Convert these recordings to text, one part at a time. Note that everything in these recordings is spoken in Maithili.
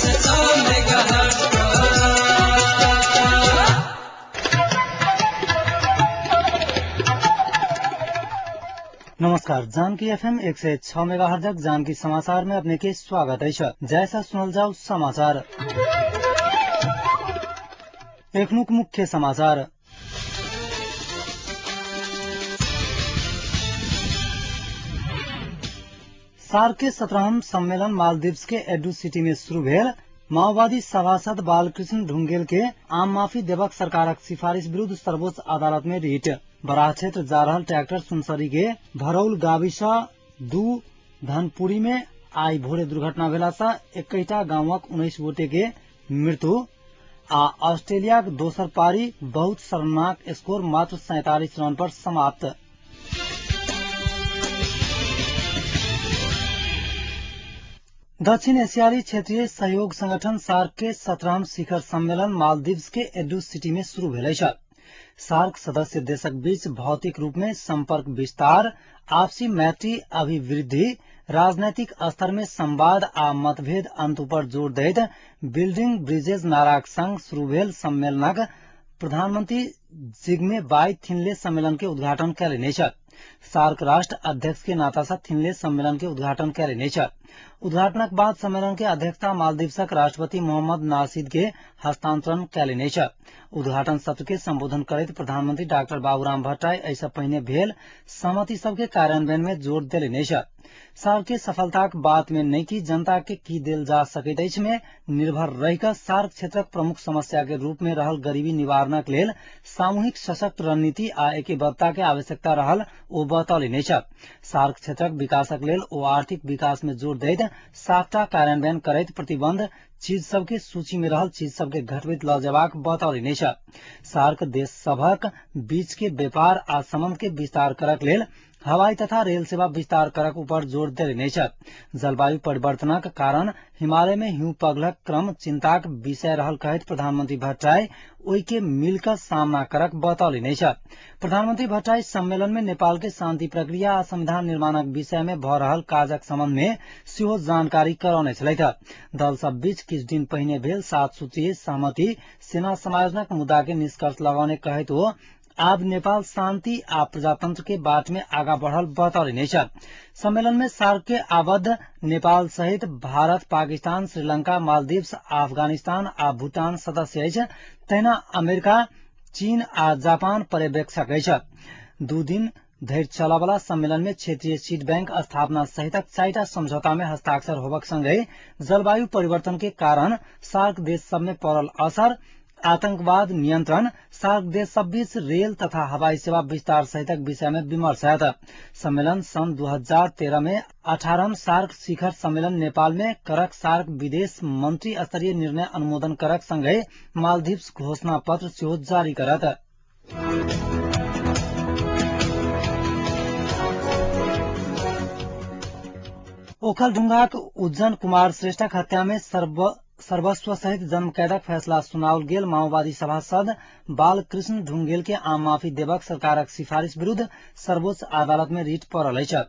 106 मेगाहर्ट्ज पर। नमस्कार, जानकी एफएम 106 मेगाहर्जक जानकी समाचार में अपने के स्वागत है। जैसा सुनल जाओ समाचार। एखनुक मुख्य समाचार। सार्क के 17वां सम्मेलन मालदीव्स के एडू सिटी में शुरू भेल। माओवादी सभासद बालकृष्ण ढुंगेल के आम माफी देवक सरकारक सिफारिश विरुद्ध सर्वोच्च अदालत में रिट। बराह क्षेत्र जा रहल ट्रैक्टर सुनसरी के भरौल गाविसा 2 धनपुरी में आई भोरे दुर्घटना भेला सँ 21टा गांवक 19 गोटे के मृत्यु। आ ऑस्ट्रेलियाक दोसर पारी बहुत शर्मनाक स्कोर मात्र 47 रन पर समाप्त। दक्षिण एशियाई क्षेत्रीय सहयोग संगठन सार्क के 17वां शिखर सम्मेलन मालदीव्स के एडू सिटी में शुरू भेल अछि। सार्क सदस्य देशक बीच भौतिक रूप में संपर्क विस्तार, आपसी मैत्री अभिवृद्धि, राजनैतिक स्तर में संवाद आ मतभेद अंत पर जोर दैत बिल्डिंग ब्रिजेज नाराक संग शुरू भेल सम्मेलनक प्रधानमंत्री जिग्मे बाई थिनले सम्मेलन के उद्घाटन कयलनि अछि। सार्क राष्ट्र अध्यक्ष के नाता सँ थिनले सम्मेलन के उद्घाटन कयलनि अछि। उद्घाटनक बाद सम्मेलन के अध्यक्षता मालदीव्सक राष्ट्रपति मोहम्मद नासिद के हस्तांतरण कयलनि अछि। उद्घाटन सत्र के संबोधन करैत प्रधानमंत्री डाक्टर बाबूराम भट्टराई एहि सँ पहिने भेल सहमति सबके कार्यान्वयन में जोर देलनि अछि। सार्क के सफलताक बात में नहि कि जनता के की देल जा सकैत अछि में निर्भर रहि कऽ सार्क क्षेत्रक प्रमुख समस्या के रूप में रहल गरीबी निवारणक लेल सामूहिक सशक्त रणनीति आ एकबद्धता के आवश्यकता रहल ओ बतौलनि अछि। सार्क क्षेत्रक विकासक लेल ओ आर्थिक विकास में जोर दैत साफटा कार्यान्वयन करैत प्रतिबंध चीज सबके सूची में रहल चीज सबके घटबैत लऽ जेबाक बतौलनि अछि। सार्क देश सभक बीच के व्यापार आ संबंध के विस्तार करक लेल हवाई तथा रेल सेवा विस्तार करक ऊपर जोर देलनि अछि। जलवायु परिवर्तनक कारण हिमालय में हिम पघलक क्रम चिंताक विषय रहल कहैत प्रधानमंत्री भट्टराई ओहि के मिलकर सामना करक बतौलनि अछि। प्रधानमंत्री भट्टराई सम्मेलन में नेपाल के शांति प्रक्रिया आ संविधान निर्माणक विषय में भऽ रहल काजक संबंध में सेहो जानकारी करौने छलथि। दल सब बीच किछु दिन पहिने भेल 7 सूत्रीय सहमति सेना समायोजनक मुद्दा के निष्कर्ष लगौने कहैत ओ आब नेपाल शांति आ प्रजातंत्र के बाट में आगा बढ़ल बतौलनि अछि। सम्मेलन में सार्क के आबद्ध नेपाल सहित भारत, पाकिस्तान, श्रीलंका, मालदीव्स, अफगानिस्तान आ भूटान सदस्य अछि। तहिना अमेरिका, चीन आ जापान पर्यवेक्षक अछि। 2 दिन धरि चलऽवला सम्मेलन में क्षेत्रीय सीड बैंक स्थापना सहितक 4टा समझौता में हस्ताक्षर होबक संगहि जलवायु परिवर्तन के कारण सार्क देश सब में पड़ल असर, आतंकवाद नियंत्रण, सार्क देश सब बीच रेल तथा हवाई सेवा विस्तार सहितक विषय में विमर्श होयत। सम्मेलन सन् 2013 में 18वां सार्क शिखर सम्मेलन नेपाल में करक सार्क विदेश मंत्री स्तरीय निर्णय अनुमोदन करक संगहि मालदीव्स घोषणा पत्र सेहो जारी करत। ओखलढुंगाक उज्जन कुमार श्रेष्ठक हत्या में सर्वस्व सहित जन्म कैदक फैसला सुनाओल गेल माओवादी सभासद बालकृष्ण ढुंगेल के आम माफी देबक सरकारक सिफारिश विरुद्ध सर्वोच्च अदालत में रिट पड़ल अछि।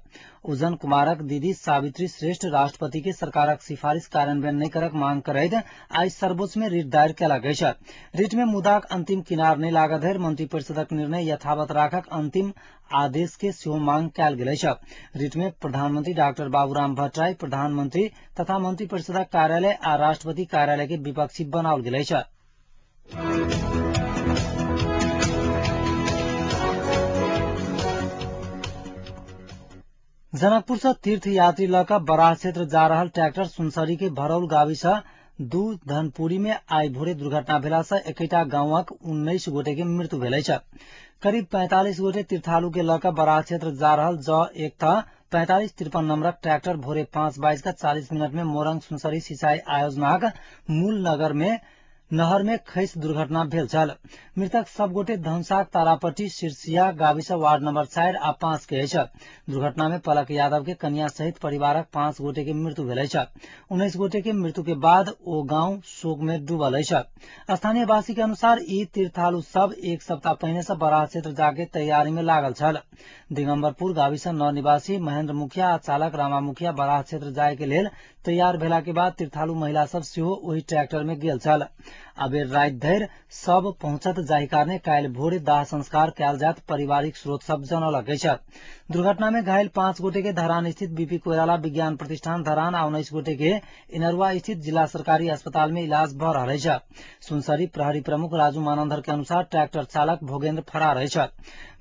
उज्जन कुमारक दीदी सावित्री श्रेष्ठ राष्ट्रपति के सरकारक सिफारिश कार्यान्वयन नहि करक मांग करैत आइ सर्वोच्च में रिट दायर कयलक अछि। रिट में मुद्दाक अंतिम किनार नहि लागत धरि मंत्री परिषदक निर्णय यथावत राखक अंतिम आदेश के सेहो मांग कयल गेल अछि। रिट में प्रधानमंत्री डाक्टर बाबूराम भट्टराई, प्रधानमंत्री तथा मंत्री परिषदक कार्यालय आ राष्ट्रपति कार्यालय के विपक्षी बनाओल गेल अछि। जनकपुर से तीर्थयात्री लऽ कऽ बराह क्षेत्र जा रहल ट्रैक्टर सुनसरी के भरौल गाविस 2 धनपुरी में आई भोरे दुर्घटना भेला सँ 21टा गांवक 19 गोटे के मृत्यु भेल अछि। करीब 45 गोटे तीर्थालु के लऽ कऽ बराह क्षेत्र जा रहल ज 1 4553 नंबरक ट्रैक्टर भोरे 5:40 में मोरंग सुनसरी सिंचाई आयोजनाक मूल नगर में नहर में खैस दुर्घटना भेल छल। मृतक सब गोटे धनुषाक तारापट्टी सिरसिया गाविस वार्ड नंबर 4 आ 5 के अछि। दुर्घटना में पलक यादव के कन्या सहित परिवारक 5 गोटे के मृत्यु भेल अछि। 19 गोटे के मृत्यु के बाद ओ गांव शोक में डूबल अछि। स्थानीय वासी के अनुसार ई तीर्थालु सब एक सप्ताह पहिने से बराह क्षेत्र जाके तैयारी में लागल छल। दिगम्बरपुर गाविस 9 निवासी महेंद्र मुखिया आ चालक रामा मुखिया बराह क्षेत्र जाय के लेल तैयार भेला के बाद तीर्थालु महिला सब सेहो ओहि ट्रैक्टर में गेल छल। अबेर राति धरि सब पहुंचत जाहि कारणे काल्हि भोरे दाह संस्कार कयल जायत पारिवारिक स्रोत सब जनौलक अछि। दुर्घटना में घायल 5 गोटे के धरान स्थित बीपी कोइराला विज्ञान प्रतिष्ठान धरान आ 19 गोटे के इनरुआ स्थित जिला सरकारी अस्पताल में इलाज भ रहल अछि। सुनसरी प्रहरी प्रमुख राजू मानंदर के अनुसार ट्रैक्टर चालक भोगेन्द्र फरार अछि।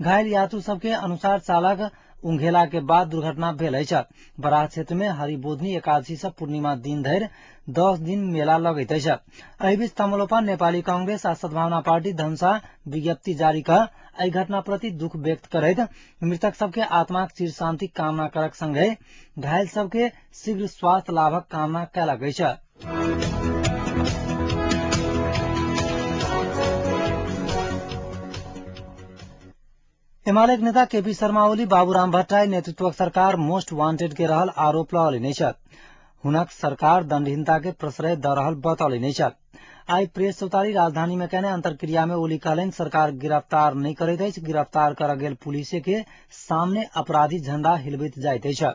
घायल यात्रु सबके अनुसार चालक उंघेला के बाद दुर्घटना भेल अछि। बराह क्षेत्र में हरिबोधनी एकादशी से पूर्णिमा दिन धरि 10 दिन मेला लगैत अछि। एहि बीच तमलोपा नेपाली कांग्रेस आ सद्भावना पार्टी धनुषा विज्ञप्ति जारी क एहि घटना प्रति दुख व्यक्त करैत मृतक सबके आत्माक चिर शांति कामना करक संगे घायल सबके शीघ्र स्वास्थ्य लाभक कामना कयलक अछि। एमाले नेता केपी शर्मा ओली बाबूराम भट्टराई नेतृत्वक सरकार मोस्ट वांटेड के रहल आरोप लगौलनि अछि। हुनक सरकार दंडहीनता के प्रश्रय द रहल बतौलनि अछि। आइ प्रेस चौतारी राजधानी में कयने अंतर्क्रिया में ओली कहलनि सरकार गिरफ्तार नहि करैत अछि, गिरफ्तार कर गेल पुलिस के सामने अपराधी झंडा हिलबैत जाइत अछि।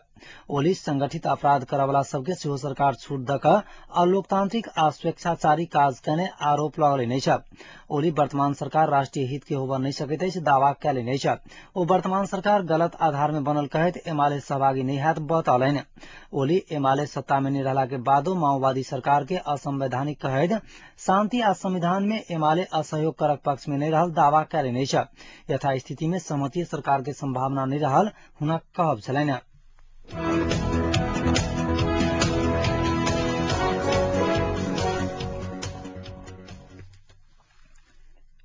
ओली संगठित अपराध करवला सबके सेहो सरकार छूट द क अलोकतांत्रिक आ स्वेच्छाचारी काज कयने आरोप लगौलनि अछि। ओली वर्तमान सरकार राष्ट्रीय हित के होबय नहि सकैत अछि दावा कयलनि अछि। ओ वर्तमान सरकार गलत आधार में बनल कहैत एमाले सहभागी नहि हैत बतौलनि। ओली एमाले सत्ता में नहि रहला के बादो माओवादी सरकार के असंवैधानिक कहैत शांति आ संविधान में एमाले असहयोग करक पक्ष में नहि रहल दावा कयलनि अछि। यथास्थिति में सहमति सरकार के संभावना नहि रहल हुनक कहब छलनि।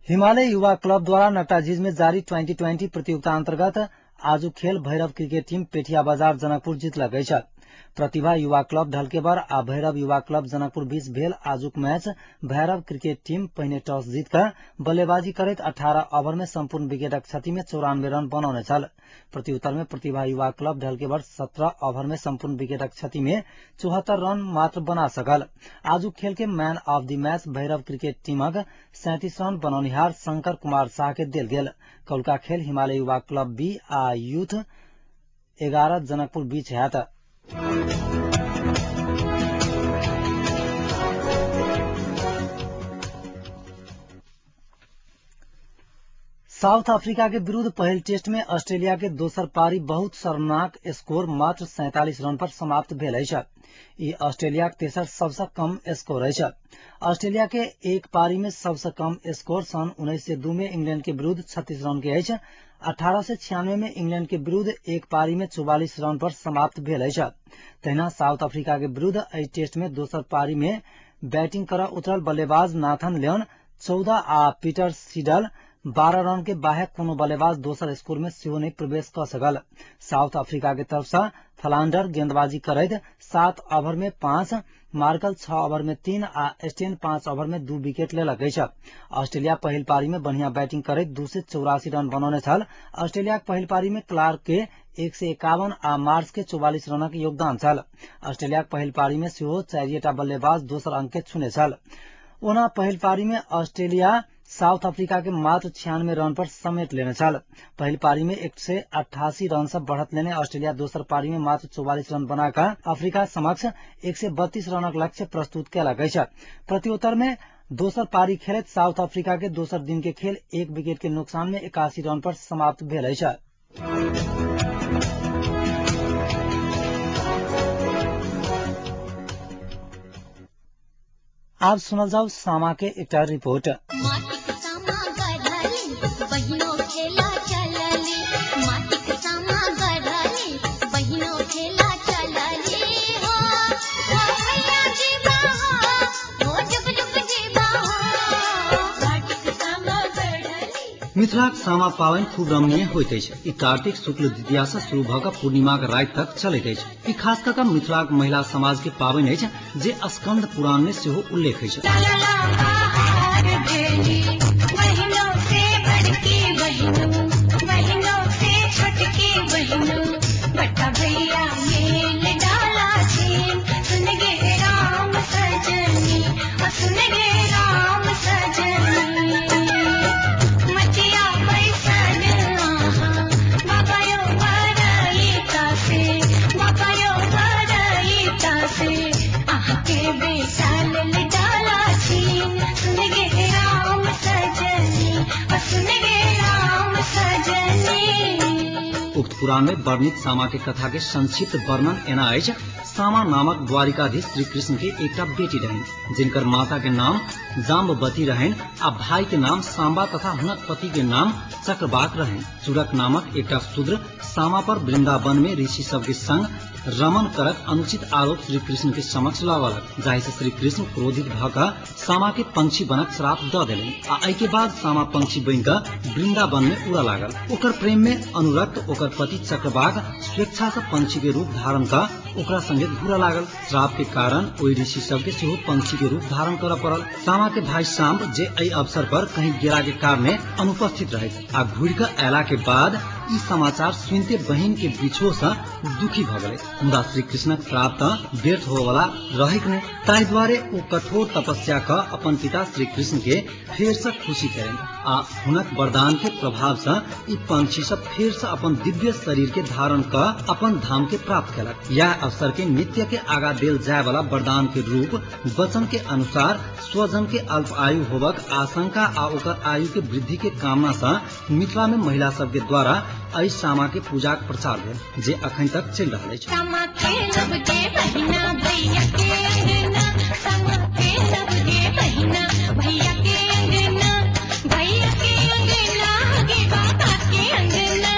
हिमालय युवा क्लब द्वारा नटाझीज में जारी 2020 प्रतियोगिता अंतर्गत आजु खेल भैरव क्रिकेट टीम पेठिया बाजार जनकपुर जितलक अछि। प्रतिभा युवा क्लब ढलकेबर आ भैरव युवा क्लब जनकपुर बीच भेल आजुक मैच भैरव क्रिकेट टीम पहिने टॉस जीत क बल्लेबाजी करैत 18 ओवर में संपूर्ण विकेटक क्षति में 94 रन बनौने छल। प्रत्युत्तर में प्रतिभा युवा क्लब ढलकेबर 17 ओवर में संपूर्ण विकेटक क्षति में 74 रन मात्र बना सकल। आजुक खेल के man of the match Bhairav cricket टीमक 37 run बनौनिहार शंकर कुमार शाह के देल गेल। कौलका खेल हिमालय युवा क्लब बी आ यूथ 11 जनकपुर बीच हैत। साउथ अफ्रीका के विरुद्ध पहिल टेस्ट में ऑस्ट्रेलिया के दोसर पारी बहुत शर्मनाक स्कोर मात्र 47 रन पर समाप्त भेल अछि। ई ऑस्ट्रेलिया के तेसर सबसँ कम स्कोर अछि। ऑस्ट्रेलिया के एक पारी में सबसँ कम स्कोर सन 1902 में इंग्लैंड के विरुद्ध 36 रन के अछि। 1896 में इंग्लैंड के विरुद्ध एक पारी में 44 रन पर समाप्त भेल अछि। तहिना साउथ अफ्रीका के विरुद्ध एहि टेस्ट में दोसर पारी में बैटिंग कर उतरल बल्लेबाज नाथन लियोन 14 आ पीटर सीडल 12 रन के बाहेक कोनो बल्लेबाज दोसर स्कोर में सेहो नहि प्रवेश क सकल। साउथ अफ्रीका के तरफ से फलांडर गेंदबाजी करैत 7 ओवर में 5, मार्कल 6 ओवर में 3 आ स्टेन 5 ओवर में 2 विकेट लेलक अछि। ऑस्ट्रेलिया पहिल पारी में बढ़िया बैटिंग करैत 284 रन बनौने छल। ऑस्ट्रेलिया के पहिल पारी में क्लार्क के 151 आ मार्श के 44 रनक योगदान छल। ऑस्ट्रेलिया के पहिल पारी में सेहो 4टा बल्लेबाज दोसर अंक के छूने छल। ओना पहिल पारी में ऑस्ट्रेलिया साउथ अफ्रीका के मात्र 96 रन पर समेट लेने छल। पहिल पारी में 188 रन से बढ़त लेने ऑस्ट्रेलिया दोसर पारी में मात्र 44 रन बनाकर अफ्रीका समक्ष 132 रनक लक्ष्य प्रस्तुत कयलक अछि। प्रत्युत्तर में दोसर पारी खेलैत साउथ अफ्रीका के दोसर दिन के खेल 1 विकेट के नुकसान में 81 रन पर समाप्त भेल अछि। आब सुनल जाउ सामा के एकटा रिपोर्ट। मिथिलाक सामा पाबनि खूब रमणीय होइत अछि। ई कार्तिक शुक्ल द्वितीया से शुरू भऽ कऽ पूर्णिमाक राति तक चलैत अछि। ई खास कऽ कऽ मिथिलाक महिला समाज के पाबनि अछि जे स्कंद पुराण में सेहो उल्लेख अछि। तैयार भेली। बहिनों से बड़की बहिनों, बहिनों से छोटकी बहिनों, बड़का भैया मेल डाला छीन। सुन गे राम सजनी, ओ सुन गे राम सजनी। मचिया बैसल आहा बाबा यो बरईता से, बाबा यो बरईता से, आहा के बेटा लेल डाला छीन। सुन गे राम सजनी, ओ सुन गे राम सजनी। उक्त पुराण में वर्णित सामा के कथा के संक्षिप्त वर्णन एना अछि। सामा नामक द्वारिकाधीश श्री कृष्ण के एकटा बेटी रहनि, जिनकर माता के नाम जाम्बवती रहनि आ भाई के नाम सांबा तथा हुनक पति के नाम चक्रवाक रहनि। चूड़क नामक एकटा शूद्र सामा पर वृंदावन में ऋषि सब के संग रमन करक अनुचित आरोप श्री कृष्ण के समक्ष लगलक, जाहि से श्री कृष्ण क्रोधित भ क सामा के पंछी बनक श्राप द देलनि आ एहि के बाद सामा पंछी बनि क वृंदावन में उड़ऽ लागल। ओकर प्रेम में अनुरक्त ओकर पति चक्रवाक स्वेच्छा से पंछी के रूप धारण क ओकरा संगे घूरऽ लागल। श्राप के कारण ओहि ऋषि सब के सेहो पंछी के रूप धारण करऽ पड़ल। सामा के भाई सांब जे एहि अवसर पर कहीं गेला के कारणे अनुपस्थित रहैत आ घुरि क अयला के बाद ई समाचार सुनते बहिन के बिछोह से दुखी भ गेलै। मुदा श्री कृष्णक श्राप त व्यर्थ होवला रहैक नहि, ताहि दुआरे ओ कठोर तपस्या क अपन पिता श्री कृष्ण के फेर से खुशी कयलनि आ हुनक वरदान के प्रभाव से ई पंछी सब फेर से अपन दिव्य शरीर के धारण क अपन धाम के प्राप्त कयलक। यह अवसर के नित्य के आगा देल जाय वाला वरदान के रूप वचन के अनुसार स्वजन के अल्प आयु होबक आशंका आ ओकर आयु के वृद्धि के कामना से मिथिला में महिला सब के द्वारा एहि सामा के पूजाक प्रचार भेल, जे अखन तक चलि रहल अछि। सामा खेलब गे बहिना भैया के अंगना, सामा खेलब गे बहिना भैया के अंगना, भैया के अंगना गे बाबा के अंगना,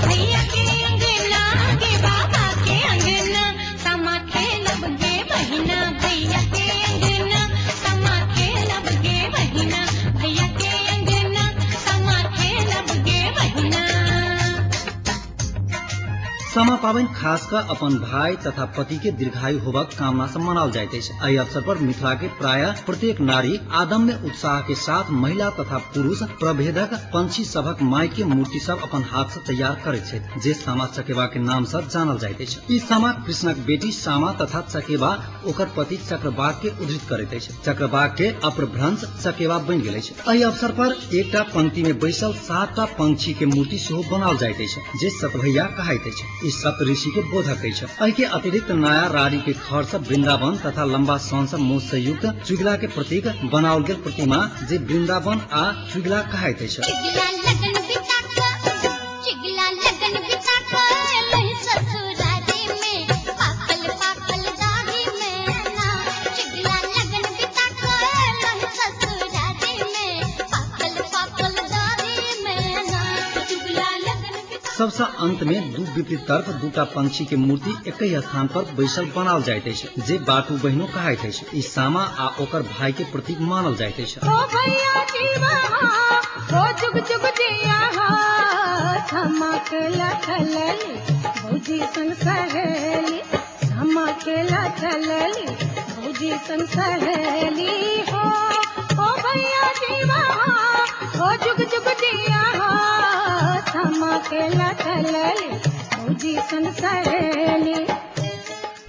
भैया के अंगना गे बाबा के अंगना। सामा खेलब गे बहिना भैया के अंगना, सामा खेलब गे बहिना भैया के अंगना, सामा खेलब गे बहिना। सामा पाबनि खास क अपन भाई तथा पति के दीर्घायु होबक कामना से मनाओल जाइत अछि। एहि अवसर पर मिथिला के प्राय प्रत्येक नारी आदम्य उत्साह के साथ महिला तथा पुरुष प्रभेदक पंछी सभक माय के मूर्ति सब अपन हाथ से तैयार करैत छथि, जे सामा चकेवा के नाम से जानल जाइत अछि। ई सामा कृष्णक बेटी सामा तथा चकेवा ओकर पति चक्रवाक के उद्धृत करैत अछि। चक्रवाक के अपभ्रंश चकेवा बनि गेल अछि। एहि अवसर पर एकटा पंक्ति में बैसल 7टा पंछी के मूर्ति सेहो बनाओल जाइत अछि, जे सतभैया कहाइत अछि। ई सप्त ऋषि के बोधक अछि। एहि के अतिरिक्त नया राड़ी के खर से वृंदावन तथा लंबा सन से मोह से युक्त चुगला के प्रतीक बनाओल गेल प्रतिमा, जे वृंदावन आ चुगला कहाइत अछि। चिगला लगन बिता क, चिगला लगन बिता क एलहि ससुरारी में, पाकल पाकल दाढ़ी में ना। चिगला लगन बिता क एलहि ससुरारी में, पाकल पाकल दाढ़ी में ना। चुगला लगन बिता। सबसे अंत में दू विपरीत तरफ दूटा पंछी के मूर्ति एकहि स्थान पर बैसल बनाओल जाइत अछि, जे बाटू बहिनो कहाइत अछि। ई सामा आ ओकर भाई के प्रतीक मानल जाइत अछि। ओ भैया जीवा हो जुग जुग जिया हो, सामा खेला चलली भौजी संग सहेली, सामा खेला चलली भौजी संग सहेली हो। ओ भैया जीवा हो जुग जुग जिया हो, सामा खेला चलली भौजी संग सहेली।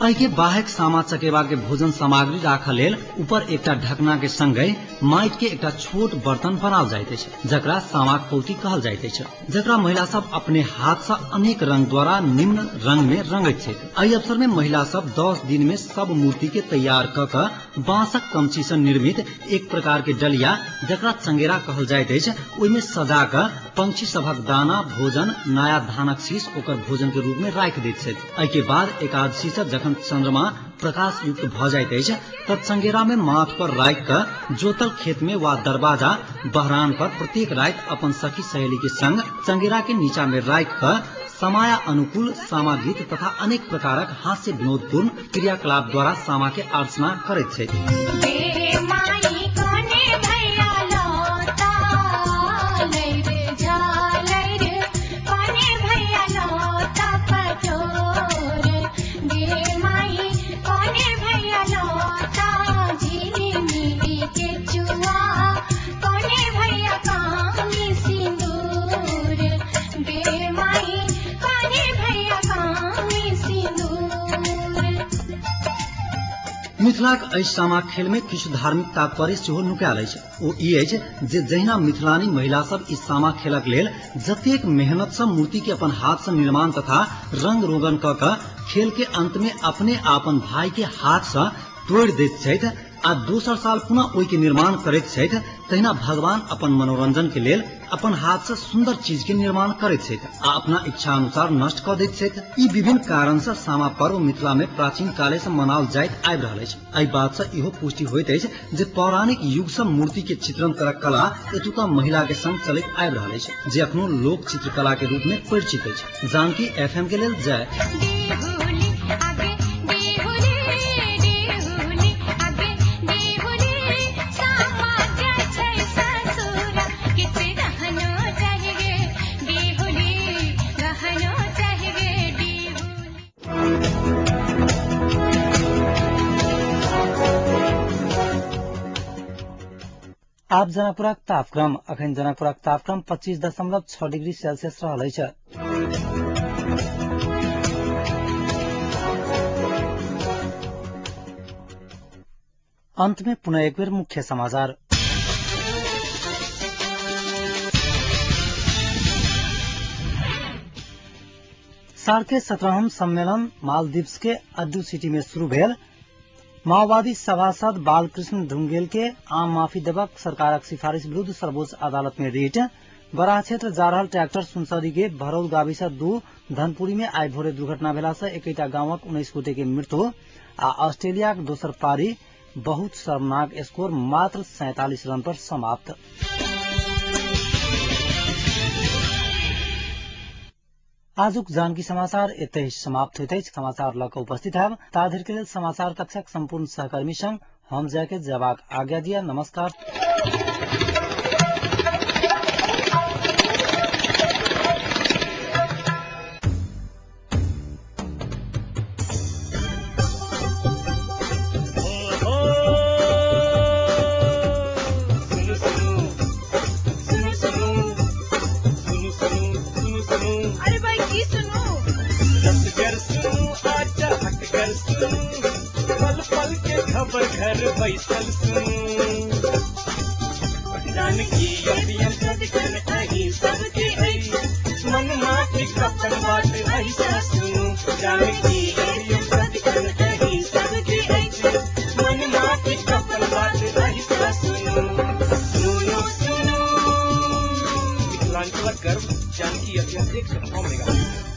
एहि के बाहेक सामा चकेवा के भोजन सामग्री राखऽ लेल ऊपर एकटा ढकना के संगे माटि के एकटा छोट बर्तन बनाओल जाइत अछि, जकरा सामाक पौती कहल जाइत अछि, जकरा महिला सब अपने हाथ से अनेक रंग द्वारा निम्न रंग में रंगैत छथि। एहि अवसर में महिला सब 10 दिन में सब मूर्ति के तैयार क क बांसक कमची से निर्मित एक प्रकार के डलिया, जकरा चंगेरा कहल जाइत अछि, ओहि में सजा क पंछी सभक दाना भोजन नया धानक शीश ओकर भोजन के रूप में राखि दैत छथि। एहि के बाद एकादशी से जखन चंद्रमा प्रकाश युक्त भ जाइत अछि त चंगेरा में माथ पर राखि क जोतल खेत में वा दरवाजा बहरान पर प्रत्येक राति अपन सखी सहेली के संग चंगेरा के नीचा में राखि क समाया अनुकूल सामा गीत तथा अनेक प्रकारक हास्य विनोदपूर्ण क्रियाकलाप द्वारा सामा के अर्चना करैत छथि। गे माई कोने भैया लोता, लै रे झालै रे, कोने भैया लोता पटोर। गे माई कोने भैया लोता, झिली मिली के चुआ, मिथिलाक एहि सामा खेल में किछु धार्मिक तात्पर्य सेहो नुकायल अछि। ओ ई अछि जे जहिना मिथिलानी महिला सब इस सामा खेलक लेल जतेक मेहनत से मूर्ति के अपन हाथ से निर्माण तथा रंग रोगन क के खेल के अंत में अपने आपन भाई के हाथ से तोड़ि दैत छथि आ दोसर साल पुनः ओहि के निर्माण करैत छथि, तहिना भगवान अपन मनोरंजन के लेल अपन हाथ से सुंदर चीज के निर्माण करैत छथि आ अपना इच्छा अनुसार नष्ट क दैत छथि। ई विभिन्न कारण से सामा पर्व मिथिला में प्राचीन काले से मनाओल जाइत आबि रहल अछि। एहि बात से इहो पुष्टि होइत अछि जे पौराणिक युग से मूर्ति के चित्रण करक कला एतुका महिला के संग चलैत आबि रहल अछि, जे अखनो लोक चित्रकला के रूप में परिचित अछि। जानकी एफएम के लेल जय। आप जनकपुरक तापक्रम। अखन जनकपुरक तापक्रम 25.6 डिग्री सेल्सियस रहल अछि। अंत में पुनः एक बेर मुख्य समाचार। सार्क के 17वां सम्मेलन मालदीव्स के अड्डू सिटी में शुरू भेल। माओवादी सभासद बालकृष्ण ढुंगेल के आम माफी देबक सरकारक सिफारिश विरुद्ध सर्वोच्च अदालत में रिट। बराह क्षेत्र जा रहल ट्रैक्टर सुनसरी के भरौल गाविस 2 धनपुरी में आइ भोरे दुर्घटना भेला से एकैटा गांवक 19 गोटे के मृत्यु आ ऑस्ट्रेलियाक दोसर पारी बहुत शर्मनाक स्कोर मात्र 47 रन पर समाप्त। आजुक जानकी समाचार एतहि समाप्त होइत अछि। समाचार लऽ कऽ उपस्थित हैब ताधरि के लेल समाचार कक्षक संपूर्ण सहकर्मी संग हम जाके जवाब आज्ञा दिया। नमस्कार। घर बैसल सुनू जानकी एफएम सदिखन अहीं सबके अछि, मन माटिक अपन बात अहिसँ सुनू। जानकी एफएम सदिखन अहीं सबके अछि, मन माटिक अपन बात अहिसँ सुनू। सुनू सुनू मिथिलांचलक गर्व जानकी एफएम 106 मेगाहर्ट्ज।